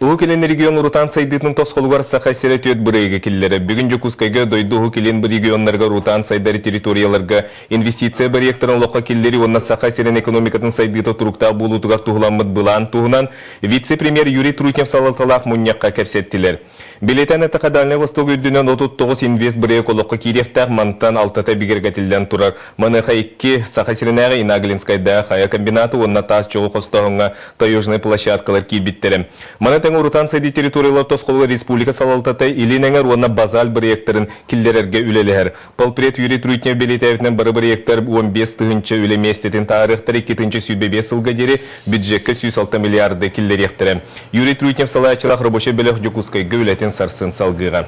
Уһук Илин регион урутаан сайдыытын тосхолугар Саха сирэ түөрт бырайыагы киллэрэр. Бүгүн Дьокуускайга дойду Уһук Илин регионнарыгар урутаан сайдар территорияларга инвестиция бырайыактарын олоххо киллэрии уонна Саха сирин экономикатын сайдыыта туруктаах буолуутугар туһуламмыт былаан туһунан вице-премьер Юрий Трутнев салалталаах мунньахха кэпсэттилэр. Бэлиэтээн эттэххэ, Дальнай Восток үрдүнэн 39 инвестбырайыак олоххо киириэхтээх, мантан алтата бигэргэтиллэн турар. Маныаха икки Саха сиринээҕи Инаглинскайдааҕы хайа комбината уонна таас чоҕу хостооһуҥҥа таежнай площадкалар киирбиттэрэ. Маны тэҥэ урутаан сайдыы территориялар тосхолугар республика салалтата Илин Эҥэр уонна Базаль бырайыактарын киллэрэргэ үлэлэһэр. Полпред Юрий Трутнев бэлиэтээбитинэн, бары бырайыактар 15 тыһыынча үлэ миэстэтин таһаарыахтара, 2025 сылга диэри бюджекка 106 миллиарды киллэриэхтэрэ. Юрий Трутнев салайааччылаах рабочай бөлөх Дьокуускайга үлэтин сарсын салгыаҕа.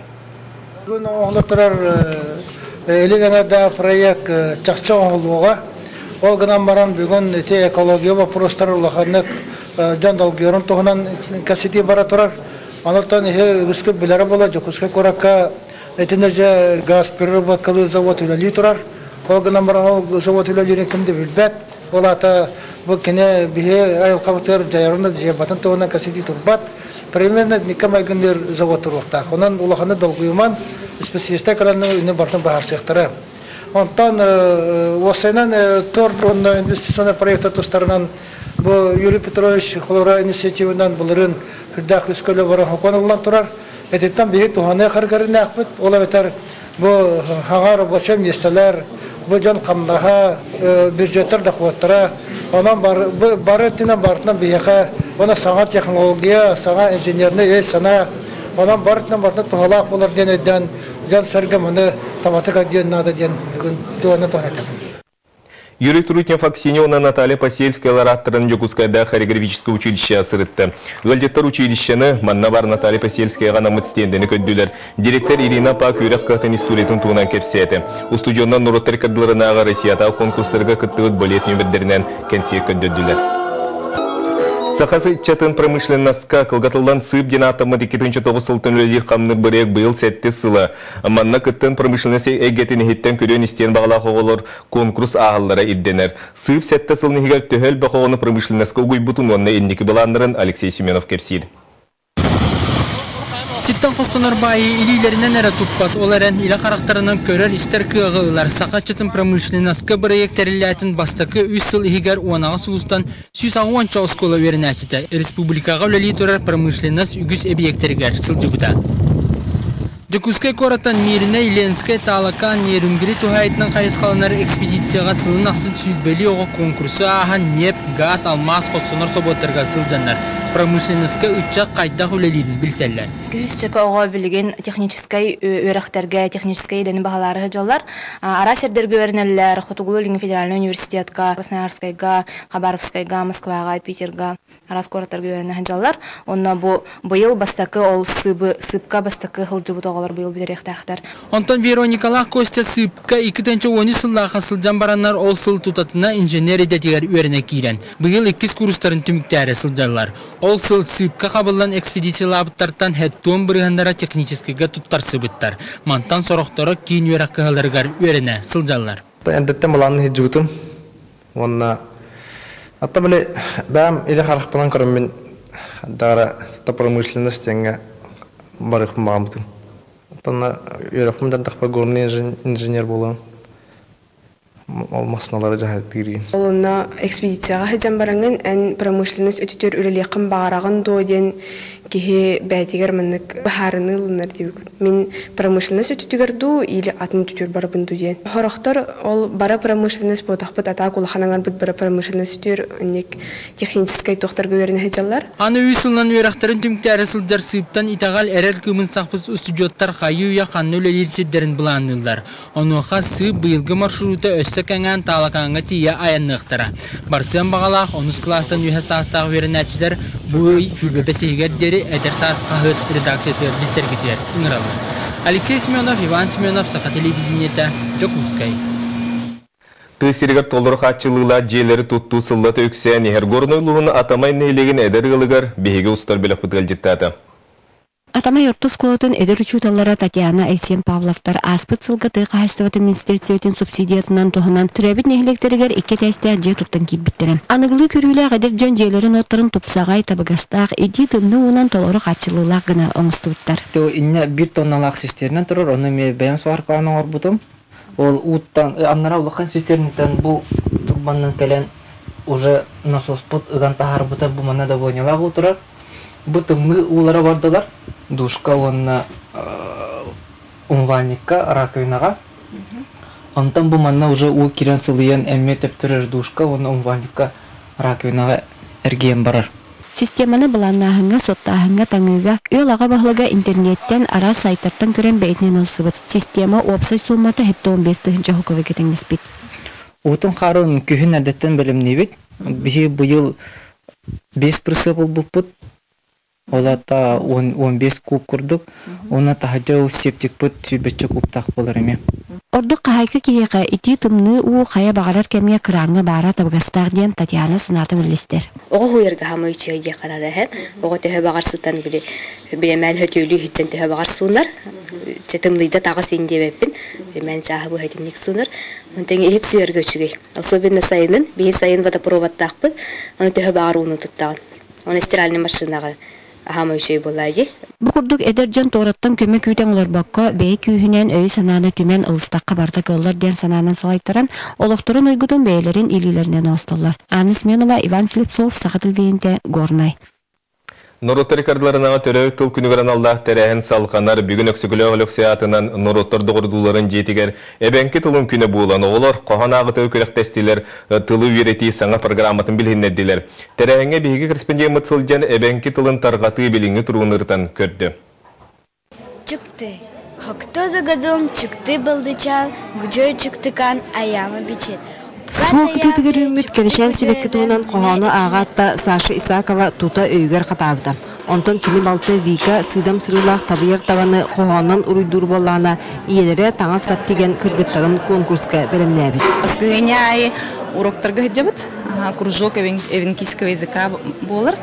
Бүгүн оҥоһулла турар Илин Эҥэрдээҕи проект чахчы оҥоһуллуоҕа. Ол гынан баран бүгүн ити экология боппуруостара улаханнык дьон долгуйарын туһунан кэпсэтии бара турар. Онтон иһи үгүскүт билэрэ буолуо, Дьокуускай куоракка итиннэ дьэ газ переработкалыыр завод үлэлии турар. Ол гынан баран ол завод үлэлиирин ким да билбэт. Ол аата бу кини биһи айылҕабытыгар дьайарын да дьайбатын туһунан кэпсэтии турбат. Примерно итинниккэ майгынныыр завод туруохтаах. Онон улаханнык долгуйуман, специалистар кэлэн ини барытын быһаарсыахтара. Онтон уопсайынан торт уонна инвестиционнай проекта тустарынан бу Юрий Петрович холобура инициативынан былырыын сүрдээх күүскэ үлэ баран сокуон ыллан турар. Ититтэн биһи туһаныах харгырыннаахпыт. Ол эбэтэр бу хаҥа рабочай миэстэлэр, бу дьон хамнаһа, бюджеттар дохуоттара, онон бары өттүнэн барытынан биһиэхэ уонна саҥа технология, саҥа инженернэй өй-санаа, онон бары өттүнэн барытынан туһалаах буолар диэн өйдөөн дьон-сэргэ маны табатык диэн наада диэн бүгүн туһана туһана этэбин. Юрий Трутнев Аксинья уонна Наталья Посельская ааттарын Дьокуускайдаах хореографическай училище сырытта. Ыалдьыттар училищены, манна бар Наталья Посельскаяҕа анаммыт стендени көрдүлэр. Директор Ирина Пак үөрэх кыһатын историятын туһунан кэпсээтэ. Устудьуоннар норуоттар ыккардыларынааҕы Россиятааҕы конкурстарга кыттыбыт балет нүөмэрдэринэн кэнсиэр көрдөрдүлэр. Саха ыччатын промышленноска кылгатыллан СЫП диэн ааттаммыт 2009 сылтан үлэлиир хамнык бырайыак быйыл сэттис сыла. Манна кыттан промышленность эйгэтин иһиттэн көрүөн-истиэн баҕалаах оҕолор конкурс ааһаллара ирдэнэр. Сыып сэттэ сылын иһигэр төһө элбэх оҕону промышленноска угуйбутун уонна инники былааннарын Алексей Семенов кэпсиир. Сиртэн хостонор баайы илиилэринэн эрэ туппат, ол эрэн илэ харахтарынан көрөр-истэр кыаҕы ылар Саха ыччатын промышленноска бырайыак тэриллээтин бастакы үс сыл иһигэр 18 улуустан 160 оскуола үөрэнээччитэ республикаҕа үлэлии турар промышленность үгүс эбийиэктэригэр сылдьыбыта. Дьокуускай куораттан Мииринэй, Ленскэй, Таалакаан, Нерюнгри туһаайытынан хайысхаланар экспедицияҕа сылын ахсын сүүрбэлии оҕо куонкурсу ааһан ньиэп, гаас, алмаас хостонор собуоттарга сылдьаннар промышленноска ыччат хайдах үлэлиирин билсэллэр. Күһүс чөкө оҕо билигин техническэй үөрэхтэргэ техническэй идэни баһылаары сылдьаллар. Араас сирдэргэ үөрэнэллэр, Хотугулуу-Илиҥҥи федеральнай университетка, Красноярскайга, Хабаровскайга, Москваҕа, Питерга араас куораттарга үөрэнэ сылдьаллар. Онно бу быйыл бастакы ол сыыбы сыыпка бастакы сылдьыбыт оҕолор быйыл бүтэриэхтээхтэр. Онтон Вероникалаах Костя сыыпка 2013 сыллаахха сылдьан бараннар ол сыл тутатына инженер идэтигэр үөрэнэ киирэн, быйыл иккис курстарын түмүктээри сылдьаллар. Ол сыл сыыпка хабыллан экспедициялаабыттартан хэттуон бырыһыаннара техническэйгэ туттарсыбыттар. Мантан сорохторо киин үөрэх кыһаларыгар үөрэнэ сылдьаллар. Эрдэттэн былаанын сылдьыбытым. Уонна атта били бэйэм илэ харахпынан көрөммүн даара промышленность диэҥҥэ барыахпын баҕарбытым. Оттон үөрэхпин бүтэрдэхпэ горный инженер буолуом. Ол массыыналары дьаһайтыыр Ол онно экспедицияҕа сылдьан бараҥҥын эн промышленность өтүтүөр үлэлиэххин баҕараҕын дуо диэн киһи бэйэтигэр маннык быһаарыныы ылынар диэбиккит. Мин промышленность өттүгэр дуу или атын өттүгэр барабын дуу диэн. Сорохтор ол бары промышленность буотахпыт, а так улахан аҥарбыт бары промышленность өттүгэр инник техническэй туохтарга үөрэнэ сылдьаллар. Аны үс сылынан үөрэхтэрин түмүктээри сылдьар сыыптан итэҕэл эрэл кыымын сахпыт устудьуоттар хайыы-үйэ ханна үлэлиир сирдэрин былаанныыллар. Онуоха сыып быйылгы маршрута өссө кэҥээн Таалакааҥҥа тиийэ айанныахтара. Барсыан баҕалаах онус кылаастан үөһэ саастаах үөрэнээччилэр бу ый сүүрбэ сиһигэр диэри Эдэр саас хаһыат редакциятыгар билсэргитигэр ыҥыраллар. Алексей Семенов, Иван Семенов, Саха телевидениетэ, Дьокуускай. Тыа сиригэр толору хааччылыылаах дьиэлэри туттуу сыллата үксээн иһэр. Горнай улууһун Атамай нэһилиэгин эдэр ыалыгар биһиги устар бөлөхпүт ыалдьыттаата. Атамай орто оскуолатын эдэр учууталлара Татьяна Айсен Павловтар ааспыт сылга тыа хаһаайыстыбатын министиэристибэтин субсидиятынан туһанан төрөөбүт нэһилиэктэригэр икки этээстээх дьиэ туттан киирбиттэрэ. Аныгылыы көрүүлээх эдэр дьон дьиэлэрин-уоттарын тупсаҕай, табыгастаах, итии тымныы уунан толору хааччыллыылаах гына оҥостубуттар. Инньэ биир тонналаах цистернэн турар, ону эмиэ бэйэм сваркалаан оҥорбутум. Ол ууттан, аннара улахан цистернтэн бу турбаннан кэлэн уже насоспут ыган таһаарбыта бу манна давлениелаах уу турар. Бу тымныы уулара бардылар душка уонна умывальникка, раковинаҕа. Онтон бу манна уже уу киирэн сылыйан эмиэ төптөрөр душка уонна умывальникка, раковинаҕа эргийэн барар. Системаны былааннааһыҥҥа, суоттааһыҥҥа, таҥыыга ыал аҕа баһылыга интернеттэн, араас сайтартан көрөн бэйэтинэн ылсыбыт. Система уопсай суумата 75 тыһыынча солкуобайга тэҥнэспит. Уутун-хаарын күһүн эрдэттэн бэлэмниибит. Биһи быйыл 5 прицеп ылбыппыт. Ол аата 15 куб курдук. Уонна таһырдьа ол септикпыт сүүрбэччэ кубтаах буолар эмиэ. Ордук хаһаайка киһиэхэ итии тымныы уу хайа баҕарар кэмҥэ кырааҥҥа баара табыгастаах диэн Татьяна санаатын үллэстэр. Оҕо уһуйарга хаамай үчүгэй диэххэ наада эһэ. Оҕо төһө баҕар сытан били биремээн хөтүөлүү иһиттэн төһө баҕар суунар. Чэ тымныйда таҕыс ин диэбэппин. Биремээн чааһы быһа итинник суунар. Онтон иһит сүйэргэ үчүгэй. Особенно сайынын, биһи сайын водопроводтаахпыт, ону төһө баҕар ууну туттаҕын. Оны стиральный машинаҕа аһаама үчүгэй буоллаа дии. Бу курдук эдэр дьон туораттан көмө күүтэн олорбокко, бэйэ күүһүнэн өйү-санааны түмэн ылыстахха барыта кыаллар диэн санаанан салайтаран, олохторун уйгутун бэйэлэрин илиилэринэн оҥостоллор. Анна Семенова, Иван Слепцов, Саха телевидениетэ, Горнай. Норуоттар ыккардыларынааҕы төрөөбүт тыл күнүгэр аналлаах тэрээһин салҕанар. Бүгүн Өксөкүлээх Өлөксөй аатынан норуоттар доҕордууларын дьиэтигэр Эбэҥки тылын күнэ буолан, оҕолор хоһоон ааҕытыгар күрэхтэстилэр, тылы үөрэтии саҥа программатын билиһиннэрдилэр. Тэрээһиҥҥэ биһиги корреспондеммыт сылдьан эбэҥки тылын тарҕатыы билиҥҥи туругун ырытан көрдө. Чыкты. Хокто загадон чыкты балдычан, гүжөй чыктыкан аяма бичет. Суол кытыытыгар үүммүт кэрэчээн сибэкки туһунан хоһоону ааҕаат да Саша Исакова тута өйүгэр хатаабыта. Онтон кини балта Вика сыыдам сырыылаах табыйар табаны хоһоонунан уруйдуур буоллаҕына, ийэлэрэ таҥас-сап тигэн кыргыттарын конкурска бэлэмнээбит. Баскыһыанньа аайы уроктарга сылдьабыт. Кружок эвенкийского языка буолар.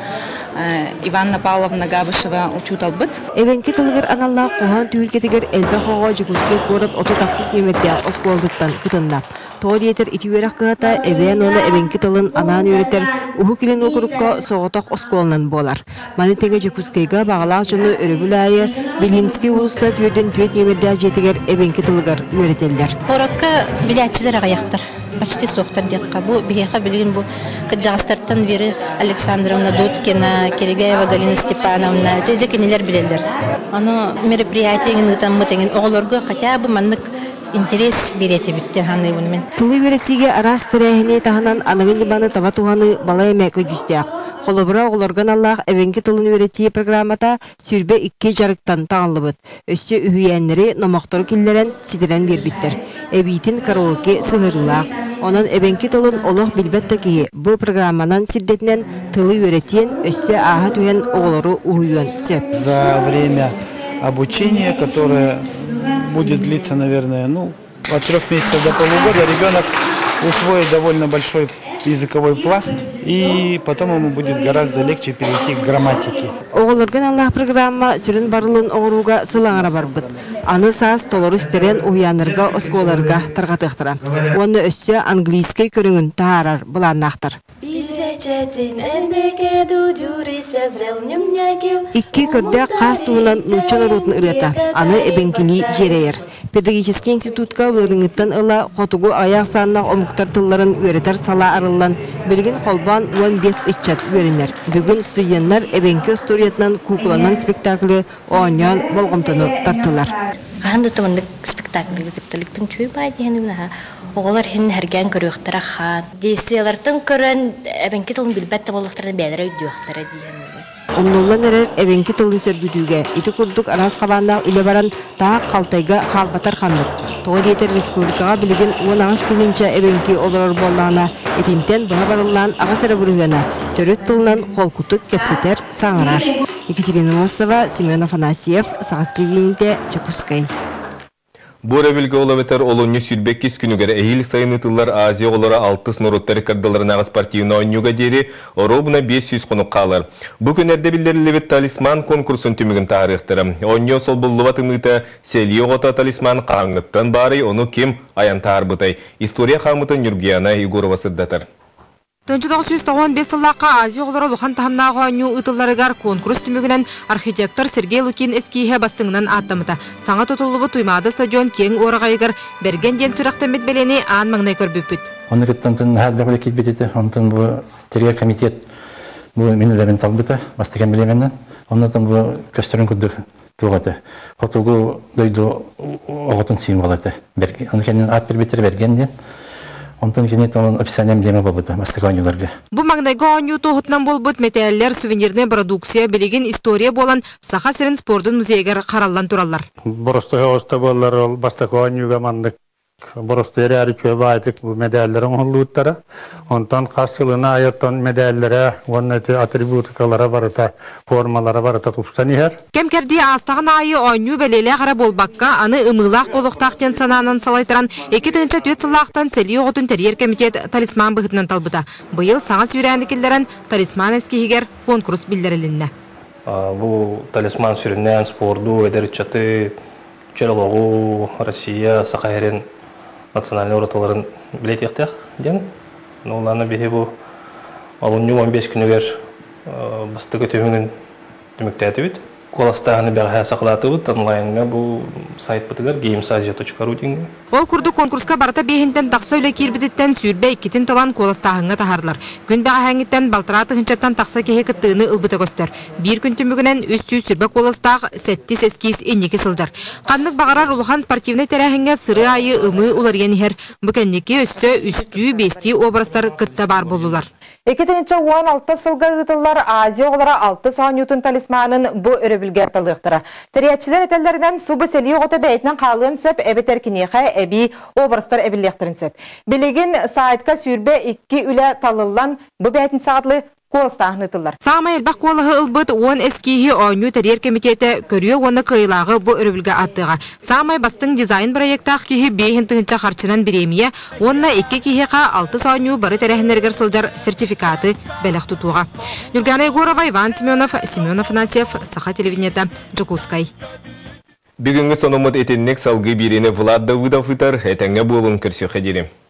Иванна Павловна Габышева учууталбыт. Эбэҥки тылыгар аналлаах хоһоон түһүлгэтигэр элбэх оҕо Дьокуускай куорат 30 ахсыс нүөмэрдээх оскуолатыттан кытынна. Тоҕо диэтэр ити үөрэх кыһата эбээн уонна эбэҥки тылын анаан үөрэтэр Уһук Илин уокурукка соҕотох оскуоланан буолар. Маны тэҥэ Дьокуускайга баҕалаах дьону өрөбүл аайы Белинский уулусса 44 нүөмэрдээх дьиэтигэр эбэҥки тылыгар үөрэтэллэр. Куоракка билээччилэр аҕыйахтар. Почти суохтар диэххэ. Бу биһиэхэ билигин бу кырдьаҕастартан Вера Александровна Дудкина, Киригаева Галина Степановна, дьэ, дьэ кинилэр билэллэр. Ону мероприятие иҥин ыытаммыт иҥин оҕолорго хотя бы маннык интерес биэриэтибит диэн саныыбын мин. Тылы үөрэтиигэ араас тэрээһини таһынан аныгы ньыманы таба туһаныы балай эмэ көдьүүстээх. Холобура, оҕолорго аналлаах эбэҥки тылын үөрэтии программата 22 дьарыктан таҥыллыбыт. Өссө үһүйээннэри, номохтору киллэрэн, ситэрэн биэрбиттэр. Эбиитин караоке сыһыарыылаах. Онон эбэҥки тылын олох билбэт да киһи бу программанан сирдэтинэн тылы үөрэтиэн, өссө ааһа түһэн оҕолору уһуйуон сөп. За время обучения, которое будет длиться, наверное, ну, от 3 месяцев до полугода, ребенок усвоит довольно большой языковой пласт, и потом ему будет гораздо легче перейти к грамматике. Оҕолорго аналлаах программа сүрүн барылын оҥорууга сыл аҥара барбыт. Аны саас толору ситэрэн уһуйааннарга, оскуолаларга тарҕатыахтара. Уонна өссө английскай көрүҥүн таһаарар былааннаахтар. Икки көрдөөх хаас туһунан нуучча норуотун ырыата аны эбэҥкилии дьиэрэйэр. Педагогическай институтка былырыыҥҥыттан ыла хотугу аҕыйах ахсааннаах омуктар тылларын үөрэтэр салаа арыллан, билигин холбоон 15 ыччат үөрэнэр. Бүгүн студеннар эбэҥки остуоруйатынан куукуланан спектаклы оонньоон болҕомтону тартылар. Хаһан да маннык спектакльга кытталыкпын чуй баай диэн оҕолор иһин хэргээн көрүөхтэрэ хаан. Действиялартан көрөн эбэҥки тылын билбэт да буоллахтарына бэйэлэрэ өйдүөхтэрэ диэн. Умнуллан эрэр эбэҥки тылын сөргүтүүгэ ити курдук араас хабааннаах үлэ баран таах халтайга хаалбатар ханнык. Тоҕо диэтэр республикаҕа билигин 18 тыһыынча эбэҥки олорор буоллаҕына, итинтэн быһа барыллаан аҕыс эрэ бырыһыана төрүт тылынан холкутук кэпсэтэр, саҥарар. Екатерина Мосова, Семен Афанасьев, Саха телевидениетэ, Дьокуускай. Бу өрөбүлгэ ол эбэтэр олунньу 22 күнүгэр эһиил сайын ыытыллар Азия оҕолоро алтыс норуоттар ыккардыларынааҕы спортивнай оонньууга диэри оруобуна 500 хонук хаалар. Бу күн эрдэ биллэриллибит Талисман конкурсун түмүгүн таһаарыахтара. Оонньуу солбуллубат ымыыта Сэлии оҕото талисман хаһааҥҥыттан баарый, ону ким айан таһаарбытай? История хаамыытын Ньургуяна Егорова сырдатар. 1995 сыллаахха Азия оҕолоро улахан таһымнаах оонньуу ыытылларыгар куонкурус түмүгүнэн архитектор Сергей Лукин эскииһэ бастыҥынан ааттаммыта. Саҥа тутуллубут Туймаада стадион киэҥ уораҕайыгар Бэргэн диэн сүрэхтэммит бэлиэни аан маҥнай көрбүппүт. Онно кыттан наһаа элбэх үлэ киирбит этэ. Онтон бу тэрийэр комитет бу мин үлэбин талбыта бастакы эмблемэнэн. Оннотон бу көстөрүн курдук туох этэ. Хотугу дойду оҕотун символа этэ. Аны кэннин аат бербиттэр Бэргэн диэн. Онтон кини тонун официальный эмблема буолбута бастакы оонньууларга. Бу маҥнайгы оонньуу туоһутунан буолбут мэтээллэр, сувенирнай продукция билигин история буолан Саха сирин спордун музейыгар хараллан тураллар. Боростуой оҕуста буоллар ол бастакы оонньууга маннык Боростуой эрээри үчүгэй баайдык бу мэдээллэри оҥоһуллубуттара. Онтон хас сылын аайы оттон мэдээллэрэ уонна ити атрибутикалара барыта, формалара барыта тупсан иһэр. Кэм-кэрдии аастаҕын аайы оонньуу бэлиэлээх эрэ буолбакка, аны ымыылаах буолуохтаах диэн санаанан салайтаран, 2004 сыллаахтан сэлии оҕотун тэрийэр кэмитиэт талисман быһыытынан талбыта. Быйыл саҥа сүүрээни киллэрэн, талисман эскиһигэр куонкурус биллэрилиннэ. Бу талисман сүрүннээн спорду, эдэр ыччаты чөл олоҕу Россия, Саха сирин национальнай уратыларын билэтиэхтээх диэн. Ну, аны биһи бу олунньу 15 күнүгэр бастакы түмүгүн түмүктээтибит. Куоластааһыны бэҕэһээ саҕалаатыбыт онлайҥҥа бу сайтпытыгар gamesasia.ru диэҥҥэ. Ол курдук конкурска барыта биэһинтэн тахса үлэ киирбититтэн 22-тин талан куоластааһыҥҥа таһаардылар. Күн бэҕэһээҥҥиттэн балтараа тыһыынчаттан тахса киһи кыттыыны ылбыта көстөр. Биир күн түмүгүнэн 320 куоластаах сэттис эскиз инники сылдьар. Ханнык баҕарар улахан спортивнай тэрээһиҥҥэ сырыы аайы ымыы уларыйан иһэр. Бу кэнники өссө үстүү, биэстии образтар кытта баар буоллулар. 2016 сылга ыытыллар Азия оҕолоро алтыс оонньуутун талисманын бу өрөбүлгэ талыахтара. Тэрийээччилэр этэллэринэн, субу сэлии оҕото бэйэтинэн хаалыан сөп эбэтэр киниэхэ эбии образтар эбиллиэхтэрин сөп. Билигин сайтка 22 үлэ талыллан, бу бээтинсэҕэ куоластааһын ыытыллар. Саамай элбэх куолаһы ылбыт 10 эскииһи оонньуу тэрийэр кэмитиэтэ көрүө уонна кыайыылааҕы бу өрөбүлгэ ааттыаҕа. Саамай бастыҥ дизайн бырайыактаах киһи 5000 харчынан бириэмийэ уонна икки киһиэхэ алтыс оонньуу бары тэрээһиннэригэр сылдьар сертификаты бэлэх тутуоҕа. Нюргана Егорова, Иван Семенов, Семен Афанасьев, Саха телевидениета, Дьокуускай. Бүгүҥҥү сонуммут итинник салгыы биэриини Влад Давыдов ыытар. Этэҥҥэ буолуҥ, көрсүөххэ диэри.